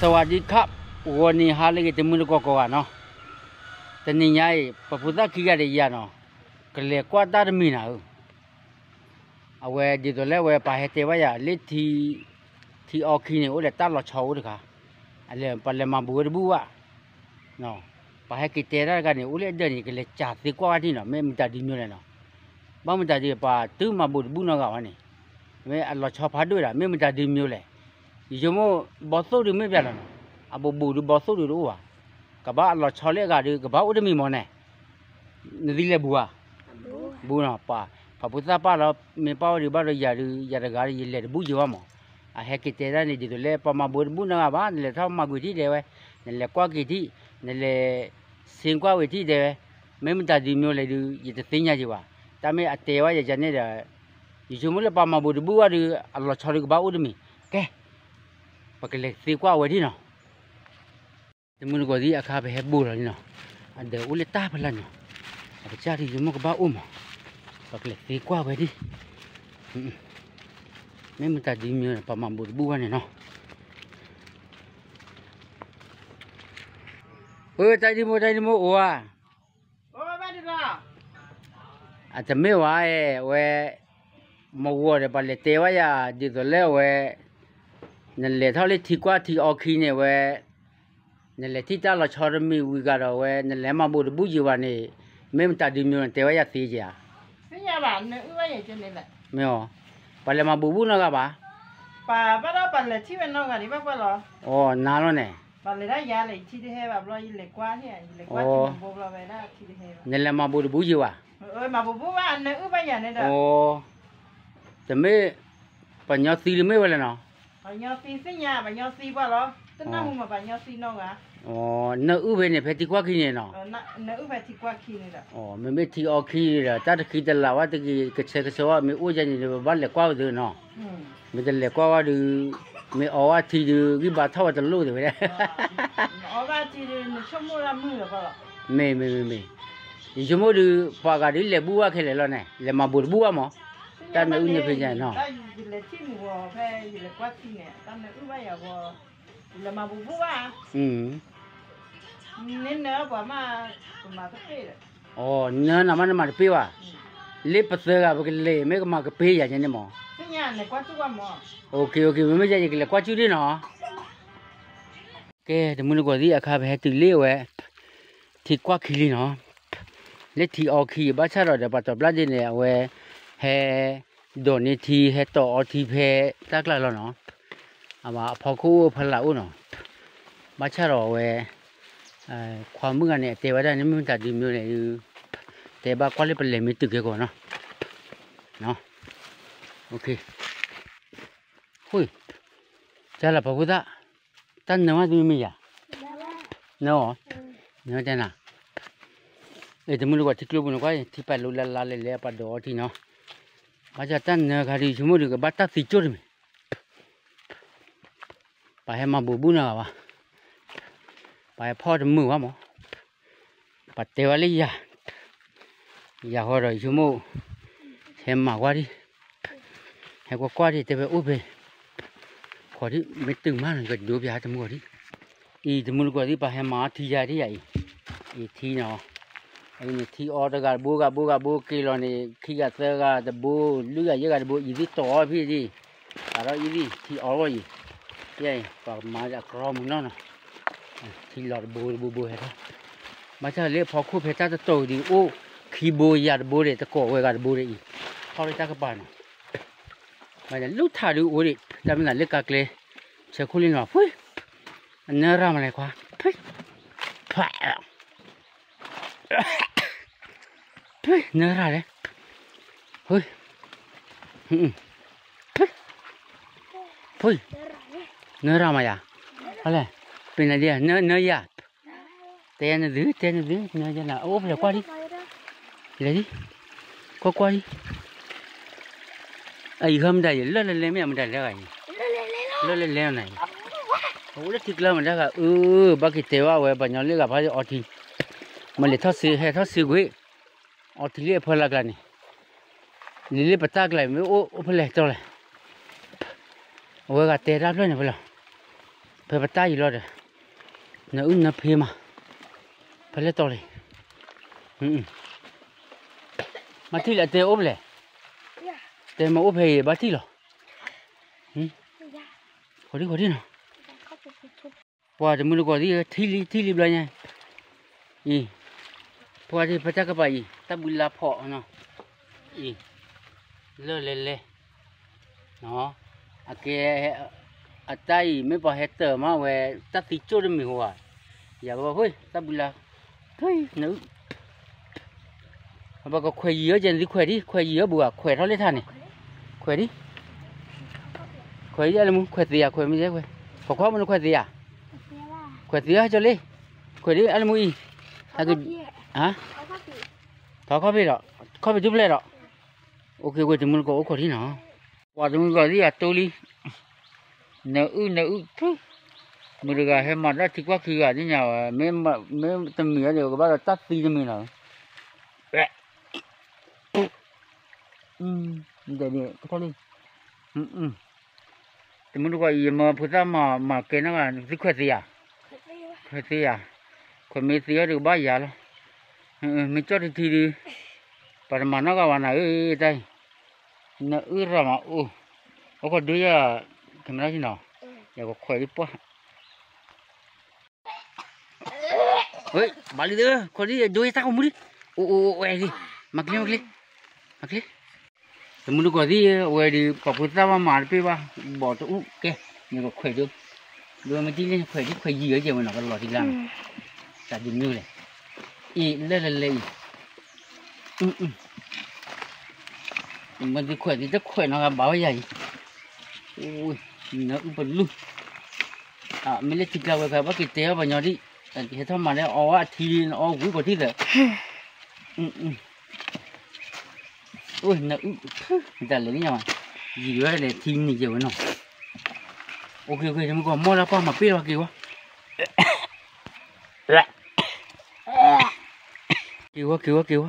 สวัสดีครับ ဂီၤနံၤဟါလၢအဂ့ၤ တမုၢ်တကိးကိးဂၤနီၤ, တနံၤညါအံၤ ပဖိသၣ်ခံဂၤဒီးယၤနီၤ, ကလဲၤကွၢ်တၢ်တမံၤနၤဧၢ, အဝဲဒ်သိးလၢအဝဲပှၤဟဲတဲဘၣ်ယၤလၢ ထံအီခံန့ၣ် အိၣ်ဒီးတၢ်လီၤဆီအိၣ်တခါ, အလဲၤပှၤလဲၤမၤဘူးဝဲတဘူၣ်ဘၣ်, ပှၤဟဲက့ၤတဲတၢ်တဂၤန့ၣ် အိၣ်လၢအဒၢးန့ၣ် ကလဲၤစးသ့ကွၢ်ဝဲဒၣ်နီၤ, မ့ၢ်မတၤဒုးမံၤလဲၣ်နီၤ, ဘၣ်မတၤဒုး ပှၤတုၤမၤဘူးတဘူၣ်နီတဂၤဘၣ်န့ၣ်, မ့ၢ်အလီၤဆီဖးဒိၣ်ဒၣ် မ့ၢ်မတၤဒုးမံၤလဲၣ်, ယဆိကမိၣ်ဘီသိၣ်ဒုးမ့ၢ်ပျၢ်လီၤနီၤ, အဘူးဘူးဒုးဘီသိၣ်ဒုးတအိၣ်ဘၣ်, ကဘၣ်အလီၤဆီလၢအဂၤဒုး ကဘၣ်အိၣ်တမံၤမးန့ၣ် နသုလဲၤဘူးဧါ, ဘူးနီၤ, ပှၤဖးဖိသၣ်ပာ်လီၤ မ့ၢ်ပာ်ဝဲဒုးဘၣ်ဒီးယၤဒုး ယၤတဂၤဒီး ယလဲၤတဘူၣ်ယံၤဘၣ်မး, အဟဲက့ၤတဲတၢ်န့ၣ် ဒ်သိးလၢပှၤမၤဘူးတဘူၣ်နီတဂၤဘၣ်, နလဲၤထီၣ်မၤကွံာ်ထံၣ်တဲဝဲ, နလဲၤကွၢ်က့ၤထံၣ်, နလဲၤဆ့ကွၢ်ဝဲထံၣ်တဲဝဲ, မ့ၢ်မတၤဒုးမံၤလဲၣ်ဒုး ယတသ့ၣ်ညါယံၤဘၣ်, တၢ်မ့ၢ်အတဲဝဲယၤန့ၣ်ဒီး, ယဆိကမိၣ်လၢပှၤမၤဘူးတဘူၣ်ဘၣ်ဒုး အလီၤဆီဒုးကဘၣ်အိၣ်တမံၤ, ကဲ ပကလဲၤသ့ကွၢ်ဝဲဒၣ်နီၤ တမုၢ်တကိးသ့ၣ်အခါ ပဟဲဘူးလီၤလံနီၤ, အဒၢးအိၣ်လၢတၢ်ဖီလာ်နီၤ, အကစၢ်ဒုးယဆိကမိၣ်ကဘၣ်အိၣ်မး, ပကလဲၤသ့ကွၢ်ဝဲဒၣ်, မ့ၢ်မတၤဒုးမံၤ ပှၤမၤဘူးတဘူၣ်ဘၣ်န့ၣ်နီၤ, အတၢ်ဒံမိၢ် တၢ်ဒံမိၢ်အိၣ်ဧါ, အတမ့ၢ်ဝဲအဲဝဲ, မဂီၤဒီးပှၤလဲၤတဲဝဲယၤ ဒ်သိးလၢအဝဲ, နလဲၤထီၣ်လၢထံကွၢ်ထံအီခံန့ၣ်ဝဲ, နလဲၤထံၣ်တၢ်လီၤဆီတမံၤဝံၤဂၤဒီးဝဲ နလဲၤမၤဘူးတဘူၣ်ယံၤဘၣ်န့ၣ်, မ့ၢ်မတၤဒုးမံၤတဲဝဲယၤသ့ဧါ, မ့ၢ်အီၤ, ပှၤလဲၤမၤဘူးတဘူၣ်နီတဂၤဘၣ် ပှၤဘၣ်ဒီးပှၤလဲၤထံၣ်ဝဲနီတဂၤဒံးဘၣ်ပှၤလီၤ, အီၤနၤလီၤန့ၣ်, ပှၤလဲၤဒၣ်ယၤလဲၤထံၣ်တဟဲဘၣ်ဘျီ ယလဲၤကွၢ်န့ၣ် ယလဲၤကွၢ်ထံၣ်မၤဘူးဘျီဝဲဒၣ်, နလဲၤမၤဘူးတဘူၣ်ယံၤဘၣ်, မၤဘူးဘၣ် နအုၣ်ဘၣ်ယၤန့ၣ်ဒီး, တမ့ၢ်, ပှၤညီသံတမ့ၢ်ဝဲလဲၣ်နီၤ, ပှၤညီသံသ့ၣ်ညါ ပှၤညီသံပှၤလီၤ, တနၢ်ဟူမးပှၤညီသံနီတဂၤ, နအုၣ်ဖဲန့ၣ် ဖဲထံကွၢ်ခံန့ၣ်နီၤ, နအုၣ်ဖဲထံကွၢ်ခံန့ၣ်ဒီး, မ့မ့ၢ်ထံအီခံဒီး တၢ်တခံတလးဝဲတဂ့ၤ ကဆဲကဆဲဝဲ မ့ၢ်အိၣ်ယဲန့ၣ် ပဘၣ်လဲၤကွၢ်ဝဲသ့နီၤ, မ့ၢ်တလဲၤကွၢ်ဝဲဒုး, မ့ၢ်အီဝဲထံဒုး ဂံၢ်ဘါထီၣ်ဝဲတလိၣ်သ့ဝဲဒၣ်, မ့ၢ်, မ့ၢ်, ယဆိကမိၣ်ဒုး ပှၤဂၤဒုးလဲၤဘူးဘၣ်ခဲလၢာ်လီၤန့ၣ် လဲၤမၤဘူးတဘူၣ်ဘၣ်မး, တၢ်နအုၣ်န့ၣ်ဖဲညါနီၤ, နနၢနမးနမၤတပ့ၢ်ဘၣ်, လၢပသၢဂၤပကလဲၤမ့ၢ်ကမၤကပ့ၢ်ယၤညါန့ၣ်မး, မ့မ့ၢ်ယဲယကလဲၤကွၢ်စုဒ်နီၤ, ကဲ တမုၢ်တကိးသ့ၣ်အခါ ပဟဲတုၤလၢဝဲ, ထံကွၢ်ခံလံနီၤ, လၢထံအီခံ ဘၣ်ဆၣ်ဒီးဒီးပှၤတီၤဘျၣ်ဒ့န့ၣ် အဝဲ, ဟဲ, ဒိးန့ၢ်ထံ ဟဲတီၤအီထံဖဲတၢ်ကျါလီၤနီၤ, အဝဲအဖီခိၣ်အိၣ်ဖီလာ်အိၣ်နီၤ, ဘၣ်ဆၣ်ဒီးအဝဲ, ခွါမုၣ်ဂၤန့ၣ် အတဲဝဲဒၣ်န့ၣ် မ့ၢ်မတၤဒုးမံၤလဲၣ်ဒုး, တဲဘၣ်ကွၢ်လၢပလဲၤမ့ၢ်တုၤကဲကီးနီၤ, ကၢ်လီၤပှၤဖိသၣ်, တၢ်နၢမးသမံမ့ၢ်ယၤ, နၢအီၤ, နၢတဲနၤ, အဲ တမုၢ်တကိးထံကျိပူၤန့ၣ်ကွၢ် ထံပာ်လိၤလၢလါလဲၤလဲၤပှၤဒိးအီထံနီၤ, ဘၣ်ဆၣ်တၢ်နၢခါဒုး ဆိကမိၣ်ဒုးကဘၣ်တၢ်သံကၠိၣ်တမံၤ ပှၤဟဲမၤဘူးဘူးနၤဘၣ်, ပှၤဟဲဖီၣ်တမုာ်ဘၣ်မး, ပှၤတဲဝဲလၢယၤ, ယၤဃီဒီးယဆိကမိၣ်, ဟဲမၤကွၢ်ဒံး, ဟဲကွၢ်ကွၢ်ဒံးတဲဝဲအိၣ်ဖဲ, ခီဒံး မ့ၢ်တုၤမးန့ၣ် ကဒိပၠးတမုၢ်ဂီၤဒံး, အံၤတမုၢ်တကိးဒံး ပှၤဟဲမၤအီထံယၤဒံးယၤအံၤ, အံၤထံနီၤ, အံၤန့ၣ်ထံအီတဂၤတဘိဂၤဘိဂၤဘိက့ၤလီၤန့ၣ် ခံဂၤသၢဂၤတဘိ လွံၢ်ဂၤယဲၢ်ဂၤတဘိ အံၤသ့ၣ်တီၤအီဖဲဒံး, အဒီးအံၤသ့ၣ်ထံအီလီၤအံၤ, ယဲအံၤ ပှၤမၤအကရီမုၢ်နီၢ်နီၤ, ထံလီၤတဘိတဘိဘိဟဲထီၣ်, ဘၣ်ဆၣ်လၢဖီခိၣ်ဖဲတၢ်တတီၤဒံးအိၣ်, ခံဘိယၤတဘိဒီး တကိးဝဲဂၤတဘိဒီးအံၤ, ထီၣ်လၢတၢ်ကပၤနီၤ, လူၢ်ထးဒုးအိၣ်ဒံး တၢ်မ့ၢ်သးလၢကါကျဲ, ဆဲးခိၣ်လံနီၤ ဖှံ, အနၢရၣ်မးလဲၤခွါ, ဖှံ, ဖှံ ဖှံ နၢရၣ်လဲၣ်, ဖှံ, ဖှံ, ဖှံ, နၢရၣ်မးယၤ, ဟဲလဲၣ်, ပ့ၤနၤဒံး, နၢယၤ, တဲနသု တဲနသု နၢယၤနၤ အိၣ်ဖဲလဲၣ်ကွၢ်ဒံး, လဲၤဒံး, ကွၢ်ကွၢ်ဒံး အအံၤဃီမတၤယံၤ လၢၢ်လဲၤလဲၤမ့ၢ်အမတၤလဲၤဂၤအံၤ, လၢၢ်လဲၤလဲၤနၤအံၤ, အအိၣ်လၢထံကျါမတၤဂၤအၢ, ဘၣ်က့ၤတဲဘၣ်ဝဲ ပှၤညီလၢဂၤဖးအီထံ, မ့ၢ်လဲၤထီၣ်စ့ ဟဲထီၣ်စ့ကွံာ်, အီထံလၢအဖီလာ်ကျါန့ၣ်, လံလၢပတၢ်ကျါအံၤ မ့ၢ်အိၣ်အိၣ်ဖဲလဲၣ်တီလဲၣ်, အဝဲဂၤတဲတၢ်ဖျၢၣ်န့ၣ်ဖဲလဲၣ်, ဖဲပတၢ်အံၤလီၤဒီး, နအုၣ်နဖ့မး, ဖဲလဲၣ်တီလံ, မၤထံၣ်လၢအတဲအိၣ်ဖဲလဲၣ်, တဲမ့ၢ်အိၣ်ဖဲအံၤဘၣ်ထံၣ်လီၤ, ဃီဒံဃီဒံနီၤ, ပှၤတမုၢ်တကိးသ့ၣ် ထံၣ်လံထံၣ်လံဘျီညါ, အံၤ, ပှၤဒ်ပတၢ်ကပၤအံၤ တၢ်ဘုလါဖီနီၤ, အံၤ, လၢလဲၤလဲၤ အကဲ, အတၢ်အံၤ မ့ၢ်ပှၤဟဲတၢၢ်မးဝဲ, တၢ်သံကၠိၣ်တမံၤဟိဧါ, ယၤဘၣ်ဝဲ တၢ်ဘုလါ, နအုၣ်, ပကခွဲးယံၤအီၤကဲ နသုခွဲးဒံ ခွဲးယံၤအီၤဘၣ်ဧါ ခွဲးထီၣ်လၢထါန့ၣ်, ခွဲးဒံ, ခွဲးဒံ အလၢမူ ခွဲးသ့ဧါ ခွဲးမ့ၢ်ခွဲး, ပခွါမနုၤခွဲးသ့ဧါ, ခွဲးသ့ဧါ ကၠီလ့, ခွဲးဒံ အလၢမူအံၤ, ထီၣ်ခီၣ်ဖံးဒီး, ခီၣ်ဖံးထူဖျဲးဒီး, အိၣ်က့ၤဝဲတမုၢ်တကိးအိၣ်ခိးထံၣ်နီၤ, ပှၤတမုၢ်တကိးသ့ၣ်အတိလံ နအုၣ်နအုၣ်ဖု, မုၢ်တဂၤဟဲမၤတၢ်ထံကွၢ်ခံဂၤသ့ၣ်ညါဝဲ, မ့ၢ်တမံၤဒီးကဘၣ်ဒီးတၢ်သံတမံၤလီၤ, တမုၢ်တကိးအံၤ ယမၢဖိသၣ်မၤကဲနီၢ်ဂၤ သုခွဲးသ့ဧါ, ခွဲးသ့ဧါ, ခွဲးမ့ၢ်သ့အီၤဒီးကဘၣ်ယၤလီၤ, မ့ၢ်ကၠီၣ်တထံဒုး, ပှၤတမၤနီၢ်ဂၤဝဲနၤဧၢ, တၢ်အံၤ, နအုၣ်ရၤမးအိၣ်, အိၣ်ခိးဒုးယၤ, ကမၤနီၤ, ယကခွဲးဒံးပှၢ် ဝဲ, ဘၣ်လံသၢ, ခိးဒံးဒိယတၢ်ကိးမူဒံး, အိၣ်အိၣ်အိၣ်ဝဲလံ, မၤကျ့မၤကျ့, မၤကျ့, တမုၢ်တကိးသ့ၣ် အဝဲဒုး ပှၤဖိသၣ်ဘၣ်မၤတပ့ၢ်ဘၣ်, ဘီၣ်တအူၣ်ကဲ, နကခွဲးဒိ, ဒိမ့ၢ်တံၢ်လံ ခွဲးဒံးခွဲးယံၤအီၤကဲဝဲနီၤ ကလီၤတံၢ်လၢ်နီၤ, တၢ်ဒုးမ့ၢ်လဲၣ်, အ့ၣ်လၢလၢလဲၤအံၤ မ့ၢ်သုခွဲးသ့တခွဲးနီၤ ကဘၣ်ဝဲယၤအံၤ, နအုၣ်ပလူၢ်, မ့ၢ်လၢထံကျါဝဲဖဲဘၣ်က့ၤတဲအီၤပှၤညီဒံး, ဟဲထီၣ်မၤလၢအီဝဲအထံအီဝဲဂုၤကီးထံၣ်သၢ, အိၣ်နအုၣ်, တၢ်လဲၤလံညါ, ယံၤဝဲလဲၤထံန့ၣ်ယဲဝဲနီၤ, အိၣ်က့ၤအိၣ်က့ၤ တမုၢ်တကိး မီၢ်လၢပှၢ်မၤပ့ၢ်လီၤက့ၤဝဲ က့ၤဝဲ က့ၤဝဲ က့ၤဝဲ,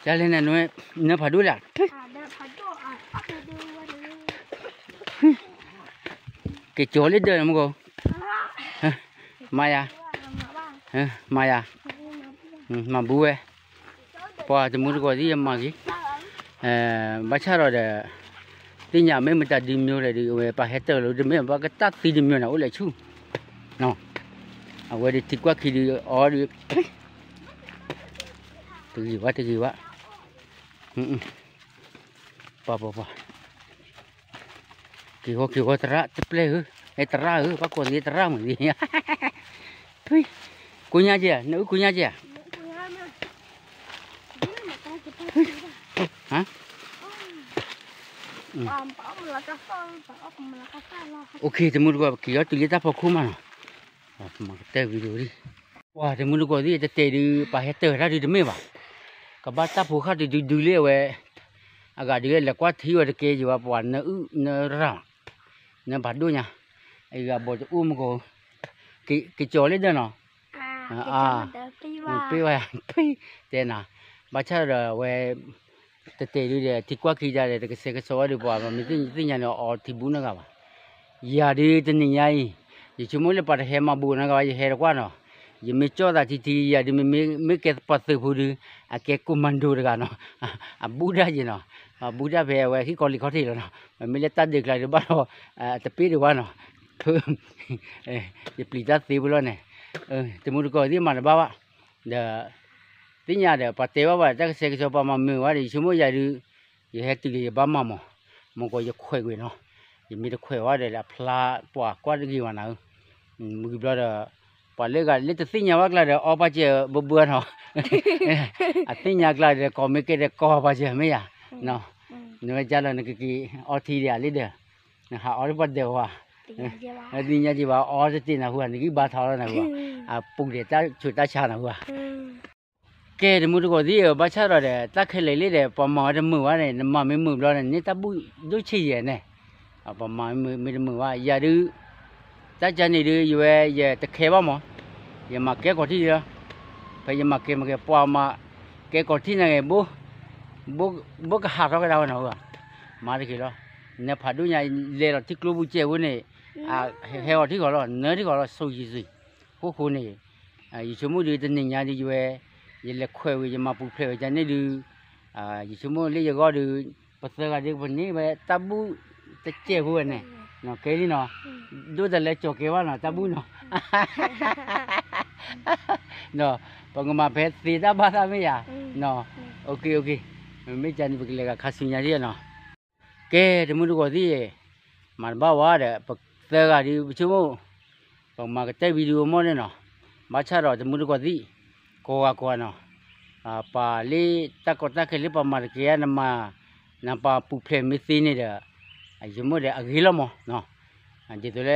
ကလဲၣ်န နဖးဒိၣ်လၢ, က့ၤကၠီၤလၢဒၢးနမကီၢ်, မၤယၤ, မၤယၤ, မၤဘူးဝဲ, ပှၤတမုၢ်တကိးသ့ၣ်ယမၤက့ၤ, ဘၣ်ဆၣ်ဒီးဒီး, သ့ၣ်ညါမ့ၢ်မတၤဒုးမ့ၢ်လဲၣ်ဒုး အဝဲပှၤဟဲတၢၢ်လီၤ တမ့ၢ်ဘၣ်ကတၢ်သံတမ့ၢ်န့ၣ် အိၣ်လဲၤဆူၣ် အဝဲဒုးထံကွၢ်ခံဒုး အီဒုး တဂ့ၤဘၣ် တဂ့ၤဘၣ်, ပှၤပှၤပှၤ, က့ၤဃီက့ၤဃီ သရၣ်တပျဲၢ်ဧၢ, အဲသရၣ်ဧၢ ဘၣ်ကိးသ့သရၣ်မုၣ်သ့, ထွံၣ်, ကိညါက့ၤဧါ နအုၣ်ကိညါက့ၤဧါ, အိၣ်ခ့ တမုၢ်တကိး ပက့ၤအီၤတုၤလၢတၢ်ဖီခိၣ်မးနီၤ, မၤကတၢၢ်ဝံၤဒိၣ်လံ, ပှၤတမုၢ်တကိးသ့ၣ် တတဲာ်ဒုး ပှၤဟဲတၢၢ်တၢ်ဒုးတမ့ၢ်ဘၣ်, ကဘၣ်တၢ်ဖိဃၢ်တဒုဒုလၢအဝဲ, အဂၤဒုးလဲၤကွၢ်ထံဝဲတကဲယံၤဘၣ် ပှၤနအုၣ်နရၣ်, နဖးဒိၣ်ညါ, အဂၤဘီၣ်တအိၣ်မကီၢ်, က့ၤကၠီၤလၢဒၢးနီၤ, ပ့ၢ်ဝဲ, ပ့ၢ်တဲနၤ, ဘၣ်ဆၣ်ဒီးအဝဲ တတဲာ်ဒုးဒီး ထံကွၢ်ခံဒၣ်ဒီး တကစဲးကစီဝဲဒုး ပှၤမ့ၢ်သ့ၣ်ညါန့ၣ် အီထံဘူးနဂၤဘၣ်, ယၤဒုးတနံၤညါအံၤ, ယဆိကမိၣ်လၢပှၤတဟဲမၤဘူးနဂၤဘၣ် ယဟဲတကွၢ်နီၤ, ယမ့ၢ်ကၠီၣ်သးထံထံ ယၤဒုး မ့မ့ၢ်ကဲပှၤသုးဖိဒုး, အကဲကိးမၤဒိတဂၤနီၤ, အဘူးဒၣ်ယံၤနီၤ, အဘူးဒၣ်ဖဲအဝဲဟံၣ်ကီးလံာ်ခီၣ်ထံးလီၤနီၤ, မ့မ့ၢ်လၢတၢ်ဒုးကျါဒုးဘၣ်ဒီး, တပ့ၢ်ဒံးဝဲနီၤ, ယပျံၤတၢ်သ့ဖိလီၤန့ၣ်, တမုၢ်တကိးသ့ၣ်မၤတဘၣ်ဘၣ်, ဒီး သ့ၣ်ညါဒီး ပှၤတဲဘၣ်ဘၣ် တၢ်ကစဲးကစီးပှၤမၤမုာ်ဝဲဒီး ယဆိကမိၣ်ယၤဒုး, ယဟဲတုၤလၢယဘၣ်မၤမၢ်, မ့ၢ်ကီးယခွဲးကွံာ်နီၤ, ယမ့ၢ်တခွဲးဝဲဒီး အဖျါပှၤကွၢ်တဂ့ၤဝဲနၤဧၢ, မုၢ်ကဘျီဒီး, ပှၤလၢဂၤလၢတသ့ၣ်ညါဘၣ်ကျါဒီး အီပှၤစဲးဘၢဘၢနီၤ, အသ့ၣ်ညါကျါဒီး ကိးမ့ၢ်ကဲဒီးကိးပှၤစဲးမ့ၢ်ယၤ, နဝဲကၢ်လီၤ နကက့ၤအီထံဒံးဧါလံဒီး, နဟးအီတပှၢ်ဒဲးဝဲ, နသ့ၣ်ညါက့ၤဘၣ်အီတတ့ၢ်နၢ်ဟူဧါ နဂံၢ်ဘါထီလီၤနၢ်ဟူဧါ, အပူၤဒီးတၢ်ဆူးတၢ်ဆါနၢ်ဟူဧါ ကဲ တမုၢ်တကိးသ့ၣ်ဧၢ ဘၣ်ဆၣ်ဒီးဒီး တၢ်ခဲလၢာ်လံဒီး ပှၤမၤဝဲတမုာ်ဘၣ်န့ၣ် နမၤမ့ၢ်မုာ်ဘျီန့ၣ် န့ၢ်တၢ်ဘူၣ်ဒိၣ်ဆံးယဲၢ်န့ၣ်, ပှၤမၤမ့ၢ်တမုာ်ဘၣ် ယၤဒုး, တၢ်ကန့ၣ်ဒုး ယဝဲယတခဲဘၣ်မး, ယမၤကဲကီးထံၣ်လီၤ, ဖဲယမၤကဲမၤကဲ ပှၤမၤကဲကီးထံၣ်န့ၣ်ဂ့ၤ, ဘိကဟးထီၣ်ကဒါဝဲနီၤဧၢ, မၤတက့ၤလီၤ, နဖးဒိၣ်ညါ လဲၤလီၤထံကျိပူၤစဲးဝဲန့ၣ် ဟဲအီၤထံဃီလီၤ နၢထံဃီလီၤ ဆိယံၤစံး, အဃိဃိန့ၣ် ယဆိကမိၣ်ဒုးတနံၤညါဒုးယဝဲ ယလဲၤခွဲးဝံၤ ယမၤပူၤဖျဲးဝံၤ ကန့ၣ်ဒုး ယဆိကမိၣ်လၢယဂီၢ်ဒုး ပသၢဂၤဒုး ပန့ၢ်ဝဲတၢ်ဘူၣ်တစဲးဖိဝဲန့ၣ်, ကဲလံနီၤ, ဒိၣ်တၢ်လၢကၠီၤကဲဘၣ်နီၤ တၢ်ဘူၣ်နီၤ ပကမၤဖဲသ့တၢ်ဘၣ်တၢ်မ့ၢ်ယၤ, မ့ၢ်ကန့ၣ် ပကလဲၤဂၤခါဆူညါဒ်နီၤ, ကဲ တမုၢ်တကိးသ့ၣ်, မၤတဘၣ်ဝဲဒီး ပသၢဂၤဒုး ပဆိကမိၣ် ပမၤကတဲ video မ့ၢ်န့ၣ်နီၤ, ဘၣ်ဆၣ်ဒီးတမုၢ်တကိးသ့ၣ်, ကိးဂၤကိးဂၤနီၤ, ပှၤလၢတၢ်ကီတၢ်ခဲလၢပှၤမၤတကဲ နမၤ, နပှၤပူၤဖျဲးမ့ၢ်သ့န့ၣ်ဒီး, ယဆိကမိၣ်ဒီးအဂ့ၤလီၤမး, ဒ်သိးလၢ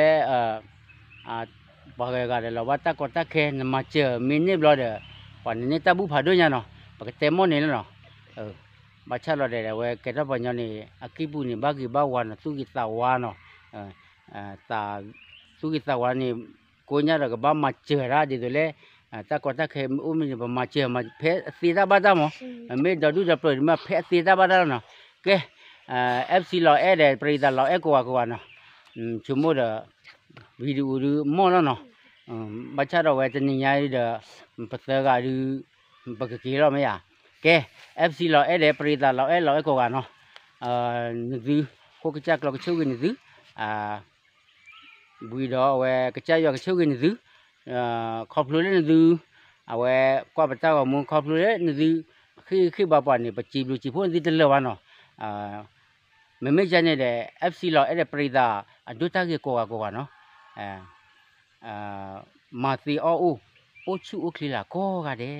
ပှၤဂၤဂၤဒီးလီၤဘၣ်တၢ်ကီတၢ်ခဲ နမၤစၢၤမ့ၢ်န့ၢ်ဘျီဒီး, ပှၤန့ၣ်န့ၢ်တၢ်ဘူၣ်ဖးဒိၣ်ညါနီၤ, ပကတဲမ့ၢ်န့ၣ်လီၤနီၤ, ဘၣ်ဆၣ်လီၤဒီး အဝဲကဲထီၣ်ပှၤညီန့ၣ် အကံၢ်ပူၤန့ၣ် ဘၣ်ဂ့ၤဘၣ်ဝါနီၤ သူၣ်ဂ့ၤသးဝါနီၤ, သူၣ်ဂ့ၤသးဝါန့ၣ် ကိးညါဒီးကဘၣ်မၤစၢၤတၢ်ဒ်သိးလၢ တၢ်ကီတၢ်ခဲမ့ၢ်အိၣ်မ့ၢ်န့ၣ် ပမၤစၢၤမၤဖဲအသ့တၢ်ဘၣ်တၢ်မး, မ့ၢ်ဒီဒူၣ်ဒီပျၢၤန့ၣ်မ့ၢ်ဖဲအသ့တၢ်ဘၣ်တၢ်လီၤနီၤ, ကဲ FC လီၤအဲၣ်ဒီး ပရံသးလီၤအဲၣ်ကိးဂၤကိးဂၤနီၤ, ဆိကမိၣ်ဒီး video ဒုးမ့ၢ်လီၤနီၤ, ဘၣ်ဆၣ်ဒီးဝဲတနံၤညါဒီး ပသၢဂၤဒုး ပကက့ၤလီၤမ့ၢ်ဧါ, ကဲ FC လီၤအဲၣ်ဒီး ပရံသးလီၤအဲၣ်လီၤအဲၣ်ကိးဂၤနီၤ, နသု ဃိကစၢ်ကျီကဆိၣ်ဂ့ၤနသု, ဝံၤဒီးအဝဲကစၢ်ယွၤကဆိၣ်ဂ့ၤနသု, ခီဖျိလၢနသု, အဝဲကွၢ်ပတၢ်ဂီၤမူ ခီဖျိလၢနသု, ဃ့ဃ့ဘါပှၤန့ၣ် ပစံးဘျုးစံးဖှိၣ်နသုတလၢာ်ဘၣ်နီၤ, မ့မ့ၢ်ကန့ၣ်ဒီး FC လီၤအဲၣ်ဒီး ပရံသး အဒိတၢ်ဂ့ၤကိးဂၤကိးဂၤနီၤ, မၤသ့အီၣ်အိၣ်, အိၣ်ဆူၣ်အိၣ်ချ့လၢကိးဂၤဒဲး